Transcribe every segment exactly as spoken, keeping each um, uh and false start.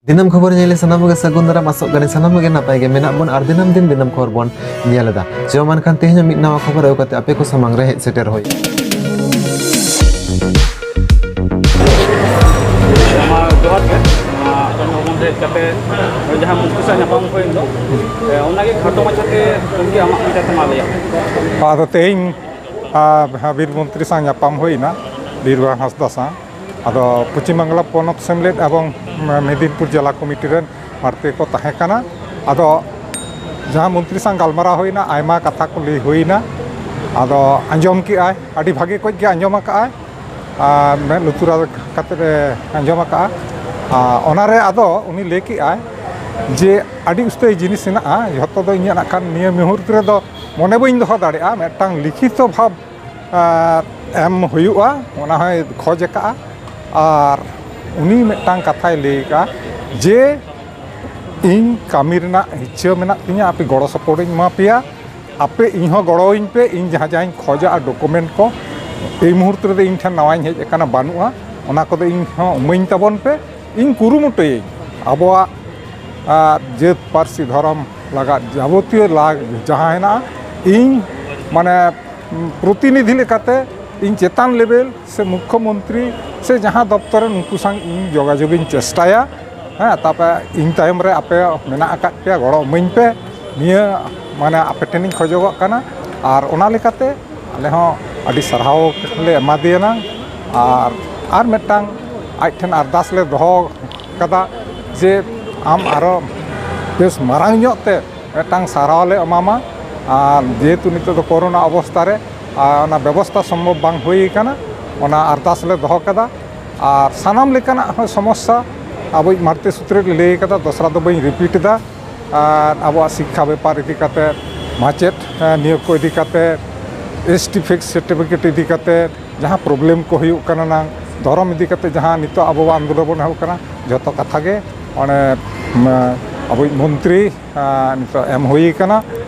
ᱫᱤᱱᱟᱹᱢ ᱠᱷᱚᱵᱚᱨ ᱧᱮᱞ ᱥᱟᱱᱟᱢ ᱜᱮ ᱥᱟᱹᱜᱩᱱ ᱫᱟᱨᱟᱢ, ᱟᱥᱚᱜ ᱠᱟᱹᱱᱟᱹᱧ ᱥᱟᱱᱟᱢ ᱜᱮ ᱱᱟᱯᱟᱭ ᱜᱮ ᱢᱮᱱᱟᱜ ᱵᱚᱱ ᱟᱨ ᱫᱤᱱᱟᱹᱢ ᱫᱤᱱ ᱫᱤᱱᱟᱹᱢ ᱠᱷᱚᱵᱚᱨ ᱵᱚᱱ ᱧᱮᱞ ᱮᱫᱟ᱾ ᱡᱚᱢᱟᱱ ᱠᱷᱟᱱ ᱛᱮᱦᱮᱧ ᱦᱚᱸ ᱢᱤᱫ ᱱᱟᱣᱟ ᱠᱷᱚᱵᱚᱨ ᱟᱹᱜᱩ ᱠᱟᱛᱮ ᱟᱯᱮ ᱠᱚ ᱥᱟᱢᱟᱝ ᱨᱮ ᱦᱮᱡ ᱥᱮᱴᱮᱨ ᱦᱩᱭ᱾ ᱢᱟ ᱡᱚᱦᱟᱨ ᱜᱮ᱾ ᱟᱵᱮᱱ ᱦᱚᱸ ᱵᱚᱱ ᱦᱮᱡ ᱠᱟᱛᱮ ᱡᱟᱦᱟᱸ ᱢᱩᱠᱛᱤ ᱥᱟᱶ ᱧᱟᱯᱟᱢ ᱦᱩᱭᱮᱱ ᱫᱚ, ᱮ, ᱚᱱᱟᱜᱮ ᱠᱷᱟᱴᱚ ᱢᱟᱪᱷᱟᱛᱮ ᱜᱚᱢᱠᱮ ᱟᱢᱟᱜ ᱢᱚᱪᱟᱛᱮ ᱢᱟ ᱞᱟᱹᱭᱟᱜ ᱢᱮ᱾ ᱟᱫᱚ ᱛᱮᱦᱮᱧ, ᱟ, ᱵᱤᱨ ᱢᱚᱱᱛᱨᱤ ᱥᱟᱶ ᱧᱟᱯᱟᱢ ᱦᱩᱭᱱᱟ, ᱵᱤᱨᱵᱟᱦᱟ ᱦᱟᱸᱥᱫᱟ ᱥᱟᱶ᱾ ᱟᱫᱚ ᱯᱚᱪᱷᱤᱢ ᱵᱟᱝᱞᱟ ᱯᱚᱱᱚᱛ ᱥᱮᱢᱞᱮᱫ ᱮᱵᱚᱝ ᱢᱮᱫᱤᱱᱯᱩᱨ ᱡᱮᱞᱟ ᱠᱚᱢᱤᱴᱤ ᱨᱮᱱ ᱢᱟᱬᱛᱮ ᱠᱚ ᱛᱟᱦᱮᱸ ᱠᱟᱱᱟ᱾ ᱟᱫᱚ ᱡᱟᱦᱟᱸ ᱢᱚᱱᱛᱨᱤ ᱥᱟᱶ ᱜᱟᱞᱢᱟᱨᱟᱣ ᱦᱩᱭᱱᱟ, ᱟᱭᱢᱟ ᱠᱟᱛᱷᱟ ᱠᱚ ᱞᱟᱹᱭ ᱦᱩᱭᱱᱟ᱾ ᱟᱫᱚ ᱟᱸᱡᱚᱢ ᱠᱮᱜᱼᱟᱭ, ᱟᱹᱰᱤ ᱵᱷᱟᱹᱜᱤ ᱠᱚᱡ ᱜᱮ ᱟᱸᱡᱚᱢ ᱟᱠᱟᱜᱼᱟᱭ᱾ ᱟᱨ ᱢᱮᱫ ᱞᱩᱛᱩᱨ ᱠᱟᱛᱮᱫ ᱮ ᱟᱸᱡᱚᱢ ᱟᱠᱟᱜᱼᱟ᱾ ᱟᱨ ᱚᱱᱟᱨᱮ ᱟᱫᱚ ᱩᱱᱤ ᱞᱟᱹᱭ ᱠᱮᱜᱼᱟᱭ ᱡᱮ ᱟᱹᱰᱤ ᱩᱥᱛᱟᱹᱭ ᱡᱤᱱᱤᱥ ᱦᱮᱱᱟᱜᱼᱟ, ᱡᱷᱚᱛᱚ ᱫᱚ ᱤᱧᱟᱹᱜ ᱱᱟᱜ ᱠᱷᱟᱱ ᱱᱤᱭᱟᱹ ᱢᱩᱦᱩᱨᱛ ᱨᱮᱫᱚ ᱢᱚᱱᱮ ᱵᱟᱹᱧ ᱫᱚᱦᱚ ᱫᱟᱲᱮᱭᱟᱜᱼᱟ, ᱢᱤᱫᱴᱟᱝ ᱞᱤᱠᱷᱤᱛᱚ ᱵᱷᱟᱵᱽ, ᱟᱨ, ᱮᱢ ᱦᱩᱭᱩᱜᱼᱟ, ᱚᱱᱟ ᱦᱚᱸᱭ ᱠᱷᱚᱡᱽ ᱟᱠᱟᱜᱼᱟ᱾ ᱟᱨ ᱩᱱᱤ ᱢᱤᱫᱴᱟᱝ ᱠᱟᱛᱷᱟᱭ ᱞᱟᱹᱭ ᱟᱠᱟᱫᱼᱟ ᱡᱮ ᱤᱧ ᱠᱟᱹᱢᱤ ᱨᱮᱱᱟᱜ ᱤᱪᱪᱷᱟᱹ ᱢᱮᱱᱟᱜ ᱛᱤᱧᱟᱹ, ᱟᱯᱮ ᱜᱚᱲᱚ ᱥᱚᱯᱚᱦᱚᱫ ᱤᱧ ᱮᱢᱟ ᱯᱮᱭᱟ, ᱟᱯᱮ ᱤᱧ ᱦᱚᱸ ᱜᱚᱲᱚᱣᱟᱹᱧ ᱯᱮ, ᱤᱧ ᱡᱟᱦᱟᱸ ᱡᱟᱦᱟᱸᱧ ᱠᱷᱚᱡᱚᱜᱼᱟ ᱰᱚᱠᱩᱢᱮᱱᱴ ᱠᱚ ᱮᱭ ᱢᱩᱦᱩᱨᱛ ᱨᱮᱫᱚ ᱤᱧ ᱴᱷᱮᱱ ᱱᱟᱣᱟᱧ ᱦᱮᱡ ᱟᱠᱟᱱᱟ, ᱵᱟᱹᱱᱩᱜᱼᱟ, ᱚᱱᱟ ᱠᱚᱫᱚ ᱤᱧ ᱦᱚᱸ ᱮᱢᱟᱹᱧ ᱛᱟᱵᱚᱱ ᱯᱮ, ᱤᱧ ᱠᱩᱨᱩᱢᱩᱴᱩᱭᱟᱹᱧ ᱟᱵᱚᱣᱟᱜ, ᱟᱨ, ᱡᱟᱹᱛ ᱯᱟᱹᱨᱥᱤ ᱫᱷᱚᱨᱚᱢ ᱞᱟᱜᱟᱫ ᱡᱟᱵᱚᱛᱤᱭᱚ ᱞᱟᱜ ᱡᱟᱦᱟᱸ ᱦᱮᱱᱟᱜᱼᱟ, ᱤᱧ ᱢᱟᱱᱮ ᱯᱨᱚᱛᱤᱱᱤᱫᱷᱤ ᱞᱮᱠᱟᱛᱮ ᱤᱧ ᱪᱮᱛᱟᱱ ᱞᱮᱵᱮᱞ ᱥᱮ ᱢᱩᱠᱠᱷᱚ ᱢᱚᱱᱛᱨᱤ ᱥᱮ ᱡᱟᱦᱟᱸ ᱫᱚᱯᱛᱚᱨ ᱨᱮ ᱩᱱᱠᱩ ᱥᱟᱶ ᱤᱧ ᱡᱳᱜᱟᱡᱳᱜᱽ ᱤᱧ ᱪᱮᱥᱴᱟᱭᱟ᱾ ᱦᱮᱸ, ᱛᱟᱯᱚᱨᱮ ᱤᱧ ᱛᱟᱭᱚᱢ ᱨᱮ ᱟᱯᱮ ᱢᱮᱱᱟᱜ ᱟᱠᱟᱫ ᱯᱮᱭᱟ, ᱜᱚᱲᱚ ᱤᱢᱟᱹᱧ ᱯᱮ, ᱱᱤᱭᱟᱹ ᱢᱟᱱᱮ ᱟᱯᱮ ᱴᱷᱮᱱᱤᱧ ᱠᱷᱚᱡᱚᱜᱚᱜ ᱠᱟᱱᱟ᱾ ᱟᱨ ᱚᱱᱟ ᱞᱮᱠᱟᱛᱮ ᱟᱞᱮ ᱦᱚᱸ ᱟᱹᱰᱤ ᱥᱟᱨᱦᱟᱣ ᱞᱮ ᱮᱢᱟ ᱫᱮᱭᱟ ᱱᱟᱝ᱾ ᱟᱨ, ᱟᱨ ᱢᱤᱫᱴᱟᱝ ᱟᱡ ᱴᱷᱮᱱ ᱟᱨᱫᱟᱥ ᱞᱮ ᱫᱚᱦᱚ ᱠᱟᱫᱟ ᱡᱮ ᱟᱢ ᱟᱨᱚ ᱵᱮᱥ ᱢᱟᱨᱟᱝ ᱧᱚᱜ ᱛᱮ ᱢᱤᱫᱴᱟᱝ ᱥᱟᱨᱦᱟᱣ ᱞᱮ ᱮᱢᱟᱢᱟ᱾ ᱟᱨ ᱡᱮᱦᱮᱛᱩ ᱱᱤᱛᱚᱜ ᱫᱚ ᱠᱳᱨᱳᱱᱟ ᱚᱵᱚᱥᱛᱷᱟ ᱨᱮ, ᱟᱨ, ᱚᱱᱟ ᱵᱮᱵᱚᱥᱛᱷᱟ ᱥᱚᱢᱵᱷᱚᱵ ᱵᱟᱝ ᱦᱩᱭ ᱟᱠᱟᱱᱟ, ᱚᱱᱟ ᱟᱨᱫᱟᱥ ᱞᱮ ᱫᱚᱦᱚ ᱠᱟᱫᱟ᱾ ᱟᱨ ᱥᱟᱱᱟᱢ ᱞᱮᱠᱟᱱᱟᱜ ᱦᱚᱸ ᱥᱚᱢᱚᱥᱥᱟ ᱟᱵᱚᱭᱤᱡ ᱢᱟᱬᱛᱮ ᱥᱩᱛᱨᱮ ᱞᱟᱹᱭ ᱠᱟᱫᱟ, ᱫᱚᱥᱨᱟ ᱫᱚ ᱵᱟᱹᱧ ᱨᱤᱯᱤᱴ ᱮᱫᱟ᱾ ᱟᱨ ᱟᱵᱚᱣᱟᱜ ᱥᱤᱠᱠᱷᱟ ᱵᱮᱯᱟᱨ ᱤᱫᱤ ᱠᱟᱛᱮ, ᱢᱟᱪᱮᱫ, ᱮ, ᱱᱤᱭᱳᱜᱽ ᱠᱚ ᱤᱫᱤ ᱠᱟᱛᱮ, ᱮᱥ ᱴᱤ ᱯᱷᱮᱠᱴ ᱥᱟᱨᱴᱤᱯᱷᱤᱠᱮᱴ ᱤᱫᱤ ᱠᱟᱛᱮ ᱡᱟᱦᱟᱸ ᱯᱨᱚᱵᱞᱮᱢ ᱠᱚ ᱦᱩᱭᱩᱜ ᱠᱟᱱᱟ ᱱᱟᱝ, ᱫᱷᱚᱨᱚᱢ ᱤᱫᱤ ᱠᱟᱛᱮ ᱡᱟᱦᱟᱸ ᱱᱤᱛᱚᱜ ᱟᱵᱚ ᱟᱱᱫᱳᱞᱚᱱ ᱵᱚᱱ ᱮᱦᱚᱵ ᱠᱟᱱᱟ, ᱡᱷᱚᱛᱚ ᱠᱟᱛᱷᱟ ᱜᱮ ᱚᱱᱮ, ᱢ, ᱟᱵᱚᱭᱤᱡ ᱢᱚᱱᱛᱨᱤ, ᱮ, ᱱᱤᱛᱚᱜ ᱮᱢ ᱦᱩᱭ ᱠᱟᱱᱟ᱾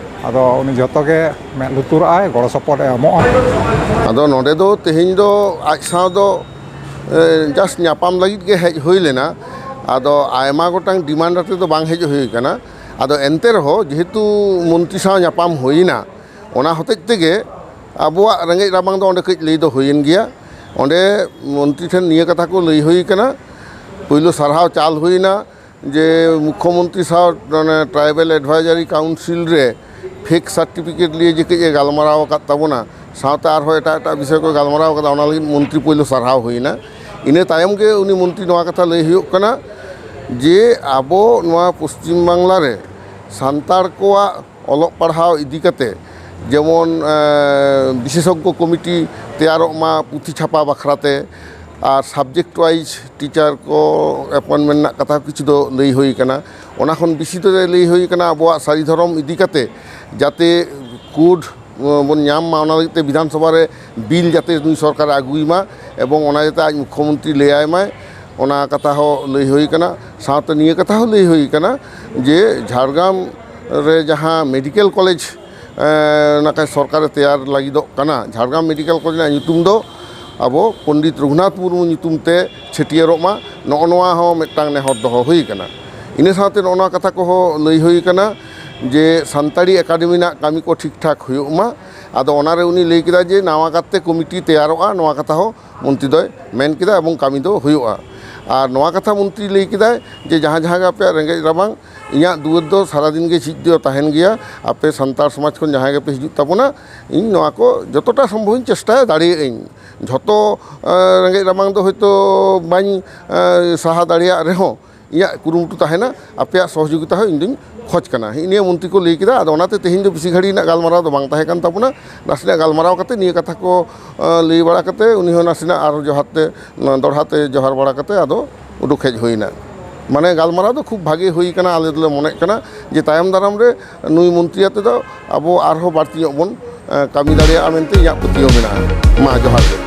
ᱟᱫᱚ ᱩᱱᱤ ᱡᱷᱚᱛᱚ ᱜᱮ ᱢᱮᱫ ᱞᱩᱛᱩᱨᱟᱜᱼᱟᱭ, ᱜᱚᱲᱚ ᱥᱚᱯᱚᱦᱚᱫ ᱮ ᱮᱢᱚᱜᱼᱟ᱾ ᱟᱫᱚ ᱱᱚᱰᱮ ᱫᱚ ᱛᱮᱦᱮᱧ ᱫᱚ ᱟᱡ ᱥᱟᱶ ᱫᱚ, ᱮ, ᱡᱟᱥᱴ ᱧᱟᱯᱟᱢ ᱞᱟᱹᱜᱤᱫ ᱜᱮ ᱦᱮᱡ ᱦᱩᱭ ᱞᱮᱱᱟ᱾ ᱟᱫᱚ ᱟᱭᱢᱟ ᱜᱚᱴᱟᱝ ᱰᱤᱢᱟᱱᱰ ᱟᱛᱮ ᱫᱚ ᱵᱟᱝ ᱦᱮᱡ ᱦᱩᱭ ᱟᱠᱟᱱᱟ᱾ ᱟᱫᱚ ᱮᱱᱛᱮ ᱨᱮᱦᱚᱸ ᱡᱮᱦᱮᱛᱩ ᱢᱚᱱᱛᱨᱤ ᱥᱟᱶ ᱧᱟᱯᱟᱢ ᱦᱩᱭᱱᱟ, ᱚᱱᱟ ᱦᱚᱛᱮᱡ ᱛᱮᱜᱮ ᱟᱵᱚᱣᱟᱜ ᱨᱮᱸᱜᱮᱡ ᱨᱟᱵᱟᱝ ᱫᱚ ᱚᱸᱰᱮ ᱠᱟᱹᱡ ᱞᱟᱹᱭ ᱫᱚ ᱦᱩᱭᱮᱱ ᱜᱮᱭᱟ᱾ ᱚᱸᱰᱮ ᱢᱚᱱᱛᱨᱤ ᱴᱷᱮᱱ ᱱᱤᱭᱟᱹ ᱠᱟᱛᱷᱟ ᱠᱚ ᱞᱟᱹᱭ ᱦᱩᱭ ᱟᱠᱟᱱᱟ, ᱯᱳᱭᱞᱳ ᱥᱟᱨᱦᱟᱣ ᱪᱟᱞ ᱦᱩᱭᱱᱟ ᱡᱮ ᱢᱩᱠᱠᱷᱚᱢᱚᱱᱛᱨᱤ ᱥᱟᱶ ᱚᱱᱮ ᱴᱨᱟᱭᱵᱮᱞ ᱮᱰᱵᱷᱟᱭᱡᱟᱨᱤ ᱠᱟᱣᱩᱱᱥᱤᱞ ᱨᱮ ᱯᱷᱮᱠ ᱥᱟᱨᱴᱤᱯᱷᱤᱠᱮᱴ ᱞᱤᱭᱮ ᱡᱮ ᱠᱟᱹᱡ ᱮ ᱜᱟᱞᱢᱟᱨᱟᱣ ᱟᱠᱟᱫ ᱛᱟᱵᱚᱱᱟ, ᱥᱟᱶᱛᱮ ᱟᱨᱦᱚᱸ ᱮᱴᱟᱜ ᱮᱴᱟᱜ ᱵᱤᱥᱚᱭ ᱠᱚ ᱜᱟᱞᱢᱟᱨᱟᱣ ᱟᱠᱟᱫᱟ, ᱚᱱᱟ ᱞᱟᱹᱜᱤᱫ ᱢᱚᱱᱛᱨᱤ ᱯᱳᱭᱞᱳ ᱥᱟᱨᱦᱟᱣ ᱦᱩᱭᱱᱟ᱾ ᱤᱱᱟᱹ ᱛᱟᱭᱚᱢ ᱜᱮ ᱩᱱᱤ ᱢᱚᱱᱛᱨᱤ ᱱᱚᱣᱟ ᱠᱟᱛᱷᱟ ᱞᱟᱹᱭ ᱦᱩᱭᱩᱜ ᱠᱟᱱᱟ ᱡᱮ ᱟᱵᱚ ᱱᱚᱣᱟ ᱯᱚᱥᱪᱤᱢ ᱵᱟᱝᱞᱟ ᱨᱮ ᱥᱟᱱᱛᱟᱲ ᱠᱚᱣᱟᱜ ᱚᱞᱚᱜ ᱯᱟᱲᱦᱟᱣ ᱤᱫᱤ ᱠᱟᱛᱮ ᱡᱮᱢᱚᱱ, ᱮᱸ, ᱵᱤᱥᱮᱥᱚᱜᱽᱜᱚ ᱠᱚᱢᱤᱴᱤ ᱛᱮᱭᱟᱨᱚᱜ ᱢᱟ ᱯᱩᱛᱷᱤ ᱪᱷᱟᱯᱟ ᱵᱟᱠᱷᱨᱟ ᱛᱮ, ᱟᱨ ᱥᱟᱵᱡᱮᱠᱴ ᱣᱟᱭᱤᱡᱽ ᱴᱤᱪᱟᱨ ᱠᱚ ᱮᱯᱚᱭᱮᱱᱴᱢᱮᱱᱴ ᱨᱮᱱᱟᱜ ᱠᱟᱛᱷᱟ ᱠᱤᱪᱷᱩ ᱫᱚ ᱞᱟᱹᱭ ᱦᱩᱭ ᱠᱟᱱᱟ᱾ ᱚᱱᱟ ᱠᱷᱚᱱ ᱵᱮᱥᱤ ᱫᱚ ᱞᱟᱹᱭ ᱦᱩᱭ ᱠᱟᱱᱟ ᱟᱵᱚᱣᱟᱜ ᱥᱟᱹᱨᱤ ᱫᱷᱚᱨᱚᱢ ᱤᱫᱤ ᱠᱟᱛᱮ ᱡᱟᱛᱮ ᱠᱳᱰ ᱵᱚᱱ ᱧᱟᱢ ᱢᱟ, ᱚᱱᱟ ᱞᱟᱹᱜᱤᱫ ᱛᱮ ᱵᱤᱫᱷᱟᱱ ᱥᱚᱵᱷᱟ ᱨᱮ ᱵᱤᱞ ᱡᱟᱛᱮ ᱱᱩᱭ ᱥᱚᱨᱠᱟᱨᱮ ᱟᱹᱜᱩᱭ ᱢᱟ ᱮᱵᱚᱝ ᱚᱱᱟ ᱡᱟᱛᱮ ᱟᱡ ᱢᱩᱠᱠᱷᱚᱢᱚᱱᱛᱨᱤ ᱞᱟᱹᱭᱟᱭ ᱢᱟᱭ, ᱚᱱᱟ ᱠᱟᱛᱷᱟ ᱦᱚᱸ ᱞᱟᱹᱭ ᱦᱩᱭ ᱠᱟᱱᱟ᱾ ᱥᱟᱶᱛᱮ ᱱᱤᱭᱟᱹ ᱠᱟᱛᱷᱟ ᱦᱚᱸ ᱞᱟᱹᱭ ᱦᱩᱭ ᱠᱟᱱᱟ ᱡᱮ ᱡᱷᱟᱲᱜᱨᱟᱢ ᱨᱮ ᱡᱟᱦᱟᱸ ᱢᱮᱰᱤᱠᱮᱞ ᱠᱚᱞᱮᱡᱽ, ᱮᱸ, ᱱᱟᱠᱷᱟᱡ ᱥᱚᱨᱠᱟᱨᱮ ᱛᱮᱭᱟᱨ ᱞᱟᱹᱜᱤᱫᱚᱜ ᱠᱟᱱᱟ, ᱡᱷᱟᱲᱜᱨᱟᱢ ᱢᱮᱰᱤᱠᱮᱞ ᱠᱚᱞᱮᱡᱽ ᱨᱮᱱᱟᱜ ᱧᱩᱛᱩᱢ ᱫᱚ ᱟᱵᱚ ᱯᱚᱱᱰᱤᱛ ᱨᱚᱜᱷᱩᱱᱟᱛᱷ ᱢᱩᱨᱢᱩ ᱧᱩᱛᱩᱢ ᱛᱮ ᱪᱷᱟᱹᱴᱭᱟᱹᱨᱚᱜ ᱢᱟ, ᱱᱚᱜᱼᱚ ᱱᱚᱣᱟ ᱦᱚᱸ ᱢᱤᱫᱴᱟᱝ ᱱᱮᱦᱚᱨ ᱫᱚᱦᱚ ᱦᱩᱭ ᱠᱟᱱᱟ᱾ ᱤᱱᱟᱹ ᱥᱟᱶᱛᱮ ᱱᱚᱜᱼᱚ ᱱᱚᱣᱟ ᱠᱟᱛᱷᱟ ᱠᱚᱦᱚᱸ ᱞᱟᱹᱭ ᱦᱩᱭ ᱠᱟᱱᱟ ᱡᱮ ᱥᱟᱱᱛᱟᱲᱤ ᱮᱠᱟᱰᱮᱢᱤ ᱨᱮᱱᱟᱜ ᱠᱟᱹᱢᱤ ᱠᱚ ᱴᱷᱤᱠ ᱴᱷᱟᱠ ᱦᱩᱭᱩᱜ ᱢᱟ᱾ ᱟᱫᱚ ᱚᱱᱟᱨᱮ ᱩᱱᱤ ᱞᱟᱹᱭ ᱠᱮᱫᱟ ᱡᱮ ᱱᱟᱣᱟ ᱠᱟᱨᱛᱮ ᱠᱚᱢᱤᱴᱤ ᱛᱮᱭᱟᱨᱚᱜᱼᱟ, ᱱᱚᱣᱟ ᱠᱟᱛᱷᱟ ᱦᱚᱸ ᱢᱚᱱᱛᱨᱤ ᱫᱚᱭ ᱢᱮᱱ ᱠᱮᱫᱟ ᱮᱵᱚᱝ ᱠᱟᱹᱢᱤ ᱫᱚ ᱦᱩᱭᱩᱜᱼᱟ᱾ ᱟᱨ ᱱᱚᱣᱟ ᱠᱟᱛᱷᱟ ᱢᱚᱱᱛᱨᱤ ᱞᱟᱹᱭ ᱠᱮᱫᱟᱭ ᱡᱮ ᱡᱟᱦᱟᱸ ᱡᱟᱦᱟᱸ ᱜᱮ ᱟᱯᱮᱭᱟᱜ ᱨᱮᱸᱜᱮᱡ ᱨᱟᱵᱟᱝ, ᱤᱧᱟᱹᱜ ᱫᱩᱣᱟᱹᱨ ᱫᱚ ᱥᱟᱨᱟᱫᱤᱱ ᱜᱮ ᱡᱷᱤᱡ ᱫᱚ ᱛᱟᱦᱮᱱ ᱜᱮᱭᱟ᱾ ᱟᱯᱮ ᱥᱟᱱᱛᱟᱲ ᱥᱚᱢᱟᱡᱽ ᱠᱷᱚᱱ ᱡᱟᱦᱟᱸᱭ ᱜᱮᱯᱮ ᱦᱤᱡᱩᱜ ᱛᱟᱵᱚᱱᱟ, ᱤᱧ ᱱᱚᱣᱟ ᱠᱚ ᱡᱚᱛᱚᱴᱟ ᱥᱚᱢᱵᱷᱚᱵ ᱤᱧ ᱪᱮᱥᱴᱟᱭᱟ, ᱫᱟᱲᱮᱭᱟᱜ ᱟᱹᱧ᱾ ᱡᱷᱚᱛᱚ, ᱮ, ᱨᱮᱸᱜᱮᱡ ᱨᱟᱵᱟᱝ ᱫᱚ ᱦᱚᱭᱛᱳ ᱵᱟᱹᱧ, ᱮ, ᱥᱟᱦᱟ ᱫᱟᱲᱮᱭᱟᱜ ᱨᱮᱦᱚᱸ, ᱤᱧᱟᱹᱜ ᱠᱩᱨᱩᱢᱩᱴᱩ ᱛᱟᱦᱮᱱᱟ, ᱟᱯᱮᱭᱟᱜ ᱥᱚᱦᱚᱡᱳᱜᱤᱛᱟ ᱦᱚᱸ ᱤᱧ ᱫᱩᱧ ᱠᱷᱚᱡᱽ ᱠᱟᱱᱟ᱾ ᱦᱮᱸ, ᱱᱤᱭᱟᱹ ᱢᱚᱱᱛᱨᱤ ᱠᱚ ᱞᱟᱹᱭ ᱠᱮᱫᱟ᱾ ᱟᱫᱚ ᱚᱱᱟᱛᱮ ᱛᱮᱦᱮᱧ ᱫᱚ ᱵᱮᱥᱤ ᱜᱷᱟᱹᱲᱤ ᱨᱮᱱᱟᱜ ᱜᱟᱞᱢᱟᱨᱟᱣ ᱫᱚ ᱵᱟᱝ ᱛᱟᱦᱮᱸ ᱠᱟᱱ ᱛᱟᱵᱚᱱᱟ᱾ ᱱᱟᱥᱮᱱᱟᱜ ᱜᱟᱞᱢᱟᱨᱟᱣ ᱠᱟᱛᱮ ᱱᱤᱭᱟᱹ ᱠᱟᱛᱷᱟ ᱠᱚ, ᱮ, ᱞᱟᱹᱭ ᱵᱟᱲᱟ ᱠᱟᱛᱮ ᱩᱱᱤ ᱦᱚᱸ ᱱᱟᱥᱮᱱᱟᱜ ᱟᱨᱦᱚᱸ ᱡᱚᱦᱟᱨ ᱛᱮ, ᱫᱚᱲᱦᱟ ᱛᱮ ᱡᱚᱦᱟᱨ ᱵᱟᱲᱟ ᱠᱟᱛᱮ ᱟᱫᱚ ᱩᱰᱩᱠ ᱦᱮᱡ ᱦᱩᱭᱱᱟ᱾ ᱢᱟᱱᱮ ᱜᱟᱞᱢᱟᱨᱟᱣ ᱫᱚ ᱠᱷᱩᱵ ᱵᱷᱟᱜᱮ ᱦᱩᱭ ᱠᱟᱱᱟ᱾ ᱟᱞᱮ ᱫᱚᱞᱮ ᱢᱚᱱᱮᱜ ᱠᱟᱱᱟ ᱡᱮ ᱛᱟᱭᱚᱢ ᱫᱟᱨᱟᱢ ᱨᱮ ᱱᱩᱭ ᱢᱚᱱᱛᱨᱤ ᱟᱛᱮ ᱫᱚ ᱟᱵᱚ ᱟᱨᱦᱚᱸ ᱵᱟᱹᱲᱛᱤ ᱧᱚᱜ ᱵᱚᱱ, ᱮ, ᱠᱟᱹᱢᱤ ᱫᱟᱲᱮᱭᱟᱜᱼᱟ ᱢᱮᱱᱛᱮ ᱤᱧᱟᱹᱜ ᱯᱟᱹᱛᱭᱟᱹᱣ ᱢᱮᱱᱟᱜᱼᱟ᱾ ᱢᱟ ᱡᱚᱦᱟᱨ ᱜᱮ᱾